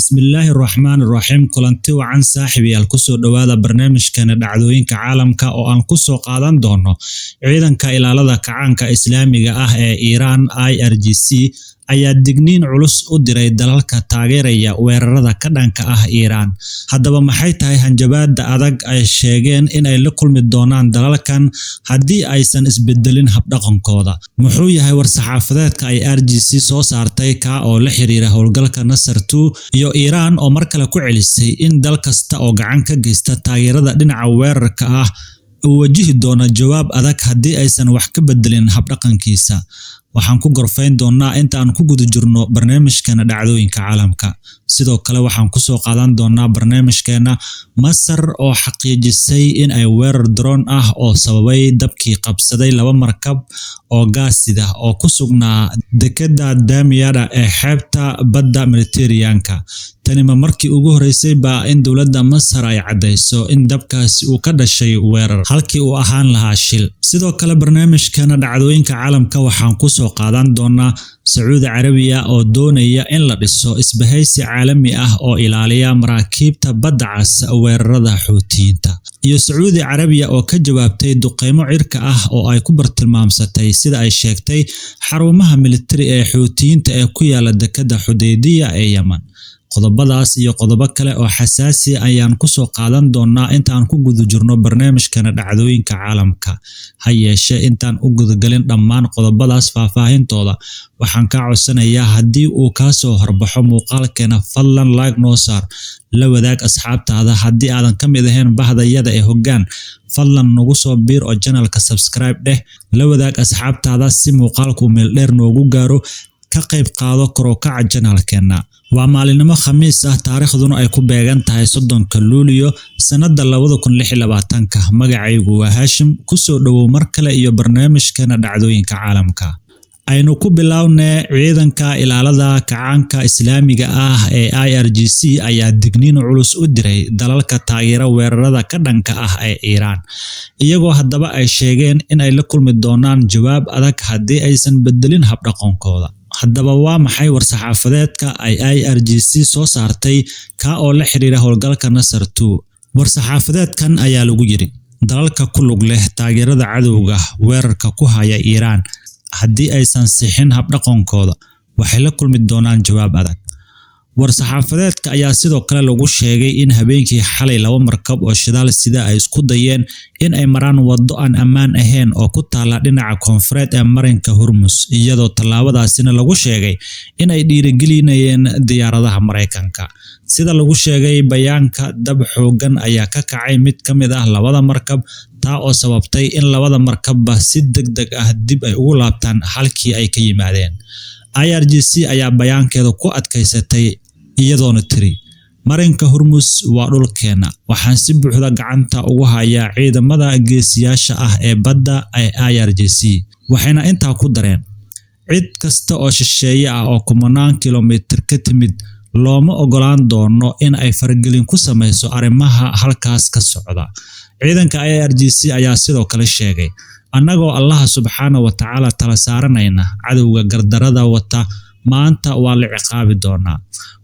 Bismillaahi raxmaani raxiim. Kulanti wacan, saaxiibayaal. Kusoo dhowaada barnaamijkeena dhacdooyinka caalamka oo aan kusoo qaadan doono ciidanka ilaalada kacaanka Islaamiga ah ee Iiraan, IRGC, ayaa digniin culus u diray dalalka taageeraya weerarada ka dhanka ah Iiraan. Haddaba, maxay tahay hanjabaada adag ay sheegeen in ay la kulmi doonaan dalalkan haddii aysan isbedelin habdhaqankooda? Muxuu yahay war-saxaafadeedka ay IRGC soo saartay, kaa oo la xiriira howlgalka Nasr 2, iyo Iiraan oo mar kale ku celisay in dal kasta oo gacan ka geysta taageerada dhinaca weerarka ah uu wajihi doono jawaab adag haddii aysan wax ka bedelin habdhaqankiisa? Waxaan ku gorfayn doonaa inta aan ku guda jirno barnaamijkeena dhacdooyinka caalamka. Sidoo kale, waxaan kusoo qaadan doonaa barnaamijkeena Masar oo xaqiijisay in ay weerar drone ah oo sababay dabkii qabsaday laba markab oo gaasida oo ku sugnaa dekeda Damiyada ee xeebta badda Mediterranean-ka. Tani ma markii ugu horeysay baa in dowladda Masar ay caddeyso in dabkaasi uu ka dhashay weerar halkii uu ahaan lahaa shil? Sidoo kale, barnaamijkeena dhacdooyinka caalamka waxaan kusoo qaadan doonaa Sacuudi Carabiya oo doonaya in la dhiso isbahaysi caalami ah oo ilaaliya maraakiibta badda cas weerarada Xuutiyiinta, iyo Sacuudi Carabiya oo ka jawaabtay duqeymo cirka ah oo ay ku bartilmaamsatay, sida ay sheegtay, xarumaha militari ee Xuutiyiinta ee ku yaala dekeda Xudaydiya ee Yemen. Qodobadaas iyo qodobo kale oo xasaasi ayaan kusoo qaadan doonaa inta aan ku guda jirno barnaamijkeena dhacdooyinka caalamka. Ha yeeshee, intaan u gudagelin dhammaan qodobadaas faahfaahintooda, waxaan kaa codsanayaa, haddii uu kaa soo horbaxo muuqaalkeena, fadlan like noo saar, la wadaag asxaabtaada. Haddii aadan ka mid ahayn bahdayada ee hoggaan, fadlan nagu soo biir oo channelka subscribe dheh. La wadaag asxaabtaada si muuqaalku meel dheer noogu gaaro. Ka qayb qaado kor u kaca channelkeena. Waa maalinimo Khamiis ah, taariikhduna ay ku beegan tahay 30-ka Luulyo sanada 2026-ka. Magacaygu waa Haashim. Kusoo dhowow mar kale iyo barnaamijkeena dhacdooyinka caalamka. Aynu ku bilownee, ciidanka ilaalada kacaanka Islaamiga ah ee IRGC ayaa digniin culus u diray dalalka taageera weerarada ka dhanka ah ee Iiraan, iyagoo haddaba ay sheegeen in ay la kulmi doonaan jawaab adag haddii aysan bedelin habdhaqankooda. Haddaba, waa maxay war-saxaafadeedka ay IRGC soo saartay, kaa oo la xiriira howlgalka Nasr 2? War-saxaafadeedkan ayaa lagu yiri: Dalalka ku lug leh taageerada cadowga weerarka ku haya Iiraan, haddii aysan sixin habdhaqankooda, waxay la kulmi doonaan jawaab adag. War-saxaafadeedka ayaa sidoo kale lagu sheegay in habeenkii xalay laba markab oo shidaal sida ay isku dayeen in ay maraan waddo aan ammaan ahayn oo ku taala dhinaca koonfureed ee marinka Hormuz, iyadoo tallaabadaasina lagu sheegay in ay dhiirigelinayeen diyaaradaha Maraykanka. Sida lagu sheegay bayaanka, dab xooggan ayaa ka kacay mid ka mid ah labada markab, taa oo sababtay in labada markabba si degdeg ah dib ay ugu laabtaan halkii ay ka yimaadeen. IRGC ayaa bayaankeeda ku adkaysatay, iyadoona tiri: "Marinka Hormuz waa dhulkeena. Waxaan si buuxda gacanta ugu hayaa ciidamada geesiyaasha ah ee badda ee IRGC." Waxayna intaa ku dareen: "Cid kasta oo shisheeye ah oo kumanaan kilomitir ka timid looma ogolaan doono in ay faragelin ku samayso arrimaha halkaas ka socda." Ciidanka IRGC ayaa sidoo kale sheegay: "Annagoo Allaha subxaana wa tacaala tala saaranayna, cadowga gardarada wata maanta waa la ciqaabi doonaa."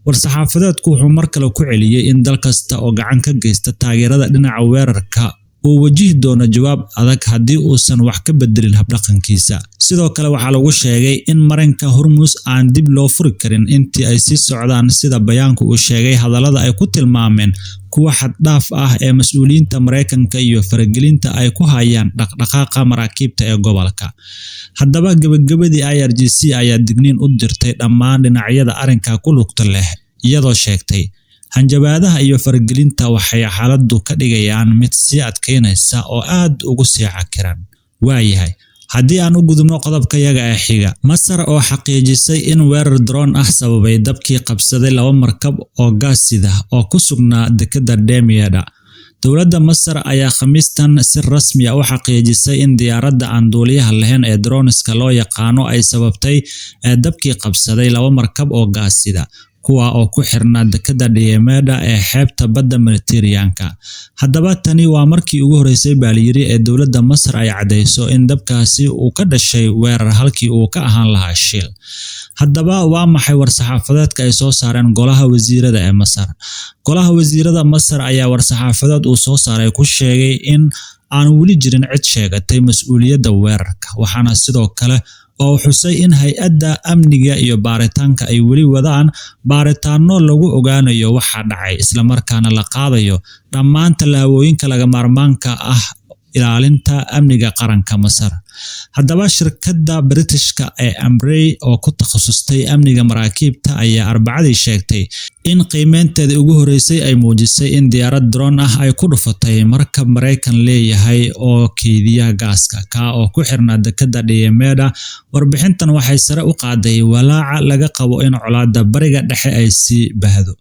War-saxaafadeedku wuxuu mar kale ku celiyey in dal kasta oo gacan ka geysta taageerada dhinaca weerarka uu wajihi doono jawaab adag haddii uusan wax ka bedelin habdhaqankiisa. Sidoo kale, waxaa lagu sheegay in marinka Hormuz aan dib loo furi karin intii ay sii socdaan, sida bayaanku uu sheegay, hadallada ay ku tilmaameen kuwa xad-dhaaf ah ee mas'uuliyiinta Maraykanka iyo faragelinta ay ku hayaan dhaqdhaqaaqa maraakiibta ee gobolka. Haddaba, gabagabadii, IRGC ayaa digniin u dirtay dhammaan dhinacyada arrinka ku lugta leh, iyadoo sheegtay: "Hanjabaadaha iyo faragelinta waxay xaaladdu ka dhigayaan mid sii adkeynaysa oo aad ugu sii cakiran." Waayahay, haddii aan u gudubno qodobkayaga ee xiga, Masar oo xaqiijisay in weerar drone ah sababay dabkii qabsaday laba markab oo gaas sida oo ku sugnaa dekeda Damietta. Dowladda Masar ayaa Khamiistan si rasmi ah u xaqiijisay in diyaaradda aan duuliyaha lahayn ee droneska loo yaqaano ay sababtay dabkii qabsaday laba markab oo gaas sida, kuwaas oo ku sugnaa dekeda Damietta ee xeebta Kuwa oo ku xirnaa dekadda Damietta ee xeebta badda Mediterranean-ka. Haddaba, tani waa markii ugu horeysay, baa layiri, ee dowladda Masar ay caddeyso in dabkaasi uu ka dhashay weerar halkii uu ka ahaan lahaa shil. Haddaba, waa maxay war-saxaafadeedka ay soo saareen golaha wasiirada ee Masar? Golaha wasiirada Masar ayaa war-saxaafadeed uu soo saaray ku sheegay in aan weli jirin cid sheegatay mas'uuliyadda weerarka, waxaana sidoo kale oo xusay in hay'adda amniga iyo baaritaanka ay weli wadaan baaritaano lagu ogaanayo waxa dhacay, islamarkaana la qaadayo dhammaan tallaabooyinka laga maarmaanka ah ilaalinta amniga qaranka Masar. Haddaba, shirkadda Britishka ee Ambrey oo ku takhasustay amniga maraakiibta ayaa Arbacadii sheegtay in qiimeynteedii ugu horeysay ay muujisay in diyaarad drone ah ay ku dhufatay markab Maraykan leeyahay oo keydiya gaaska, kaa oo ku xirnaa dekadda Damietta. Warbixintan waxay sare u qaaday walaaca laga qabo in colaadda Bariga Dhexe ay sii baahdo.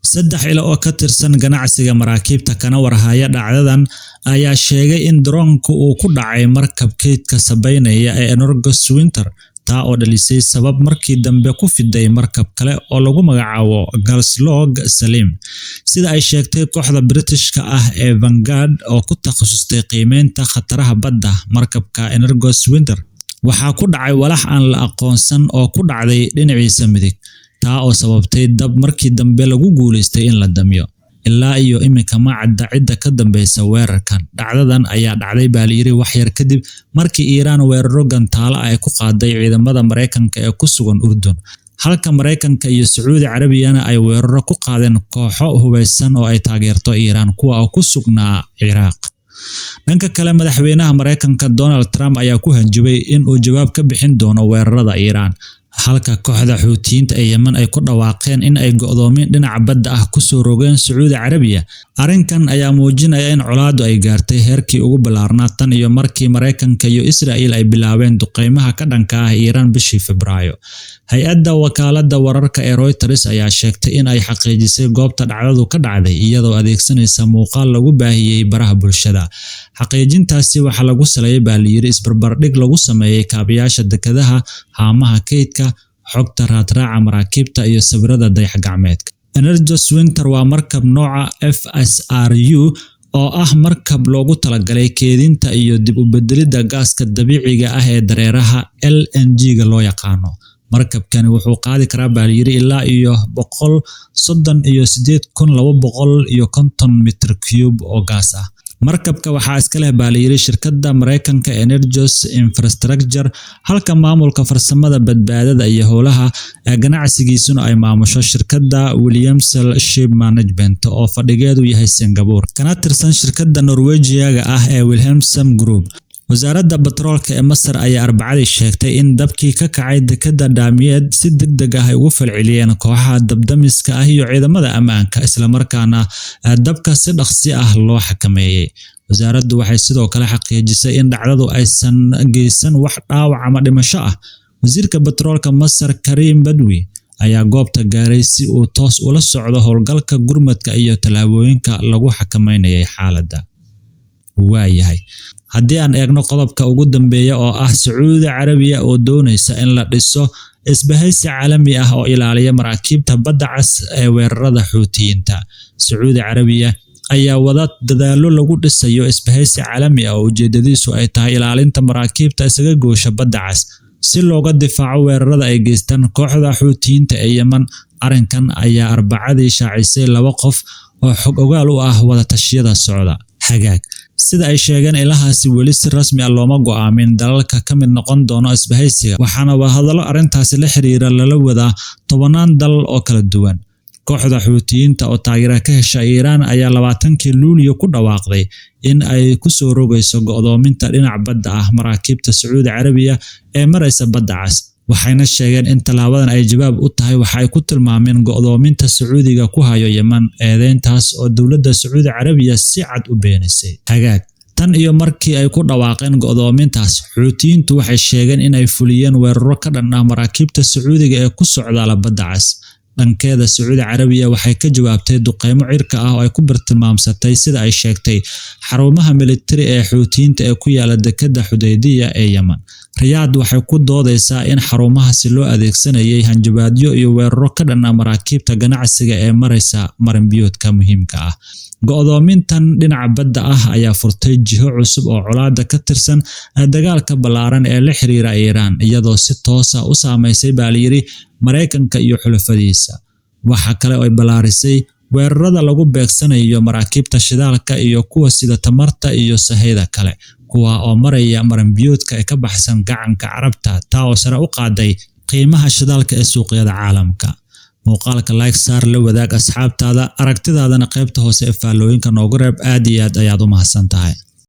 Saddex ilo oo ka tirsan ganacsiga maraakiibta kana warhaya dhacdadan ayaa sheegay in droonku uu ku dhacay markab kaydka sabaynaya ee Energos Winter, taa oo dhalisay sabab markii dambe ku fiday markab kale oo lagu magacaabo Galslog Salim. Sida ay sheegtay kooxda Britishka ah ee Vanguard oo ku takhasustay qiimeynta khataraha badda, markabka Energos Winter waxaa ku dhacay walax aan la aqoonsan oo ku dhacday dhinaciisa midig, taa oo sababtay dab markii dambe lagu guuleystay in la damiyo. Ilaa iyo iminka ma cadda cidda ka dambeysa weerarkan. Dhacdadan ayaa dhacday, baa layiri, wax yar kadib markii Iiraan weeraro gantaalo ay ku qaaday ciidamada Maraykanka ee ku sugan Urdun, halka Maraykanka iyo Sacuudi Carabiyana ay weeraro ku qaadeen kooxo hubeysan oo ay taageerto Iiraan, kuwa oo ku sugnaa Ciraaq. Dhanka kale, madaxweynaha Maraykanka Donald Trump ayaa ku hanjabay in uu jawaab ka bixin doono weerarada Iiraan, halka kooxda Xuutiyiinta ee Yemen ay ku dhawaaqeen in ay go'doomin dhinaca badda ah kusoo rogeen Sacuudi Carabiya. Arrinkan ayaa muujinaya in colaaddu ay gaartay heerkii ugu ballaarnaa tan iyo markii Maraykanka iyo Israa'iil ay bilaabeen duqeymaha ka dhanka ah Iiraan bishii Febraayo. Hay'adda wakaaladda wararka ee Reuters ayaa sheegtay in ay xaqiijisay goobta dhacdadu ka dhacday iyadoo adeegsanaysa muuqaal lagu baahiyey baraha bulshada. Xaqiijintaasi waxaa lagu saleeyay, baa layiri, isbarbardhig lagu sameeyey kaabayaasha dekedaha, haamaha kaydka, xogta raadraaca maraakiibta iyo sawirada dayax-gacmeedka. Energos Winter waa markab nooca FSRU oo ah markab loogu talagalay keydinta iyo dib u beddelidda gaaska dabiiciga ah ee dareeraha LNG-ga loo yaqaano. Markabkani wuxuu qaadi karaa, baa layiri, ilaa iyo 138,250 mitir cube oo gaas ah. Markabka waxaa iska leh, baa layiri, shirkadda Maraykanka Energos Infrastructure, halka maamulka farsamada, badbaadada iyo howlaha ganacsigiisuna ay maamusho shirkadda Wilhelmsen Ship Management oo fadhigeedu yahay Singapore, kana tirsan shirkadda Norwejiyaga ah ee Wilhelmsen Group. Wasaaradda Batroolka ee Masar ayaa Arbacadii sheegtay in dabkii ka kacay dekedda Damietta si degdeg ah ay ugu falceliyeen kooxaha dabdamiska ah iyo ciidamada ammaanka, islamarkaana dabka si dhaqsi ah loo xakameeyey. Wasaaraddu waxay sidoo kale xaqiijisay in dhacdadu aysan geysan wax dhaawac ama dhimasho ah. Wasiirka Batroolka Masar Karim Badwi ayaa goobta gaaray si uu toos ula socdo howlgalka gurmadka iyo tallaabooyinka lagu xakameynayay xaaladda. Waayahay, haddii aan eegno qodobka ugu dambeeya oo ah Sacuudi Carabiya oo doonaysa in la dhiso isbahaysi caalami ah oo ilaaliya maraakiibta badda cas ee weerarada Xuutiyiinta. Sacuudi Carabiya ayaa wada dadaallo lagu dhisayo isbahaysi caalami ah oo ujeedadiisu ay tahay ilaalinta maraakiibta isaga goosha badda cas si looga difaaco weerarada ay geystaan kooxda Xuutiyiinta ee Yemen. Arrinkan ayaa Arbacadii shaacisay laba qof oo xog ogaal u ah wada tashiyada socda. Hagaag, sida ay sheegeen ilahaasi, weli si rasmi ah looma go'aamin dalalka ka mid noqon doono isbahaysiga, waxaana wadahadallo arrintaasi la xiriira lala wadaa tobanaan dal oo kala duwan. Kooxda Xuutiyiinta oo taageera ka hesha Iiraan ayaa 20-kii Luulyo ku dhawaaqday in ay ku soo rogayso go'doominta dhinaca badda ah maraakiibta Sacuudi Carabiya ee maraysa badda cas, waxayna sheegeen in tallaabadan ay jawaab u tahay waxa ay ku tilmaameen go'doominta Sacuudiga ku hayo Yemen, eedeyntaas oo dowladda Sacuudi Carabiya si cad u beenisay. Hagaag, tan iyo markii ay ku dhawaaqeen go'doomintaas, Xuutiyiintu waxay sheegeen in ay fuliyeen weeraro ka dhan ah maraakiibta Sacuudiga ee ku socdaala badda cas. Dhankeeda, Sacuudi Carabiya waxay ka jawaabtay duqeymo cirka ah oo ay ku bartilmaamsatay, sida ay sheegtay, xarumaha militari ee Xuutiyiinta ee ku yaala dekedda Xudaydiya ee Yemen. Riyaad waxay ku doodeysaa in xarumahaasi loo adeegsanayay hanjabaadyo iyo weeraro ka dhan ah maraakiibta ganacsiga ee maraysa marinbiyoodka muhiimka ah. Go'doomintan dhinaca badda ah ayaa furtay jiho cusub oo colaadda ka tirsan dagaalka ballaaran ee la xiriira Iiraan, iyadoo si toos ah u saameysay, baa la yiri, Maraykanka iyo xulafadiisa. Waxa kale oo ay ballaarisay weerarada lagu beegsanayo maraakiibta shidaalka iyo kuwa sida tamarta iyo sahayda kale, kuwa oo maraya marinbiyoodka ee ka baxsan Gacanka Carabta, taa oo sare u qaaday qiimaha shidaalka ee suuqyada caalamka. Muuqaalka like saar, la wadaag asxaabtaada, aragtidaadana qaybta hoose ee faallooyinka noogu reeb. Aad iyo aad ayaad u mahadsan tahay.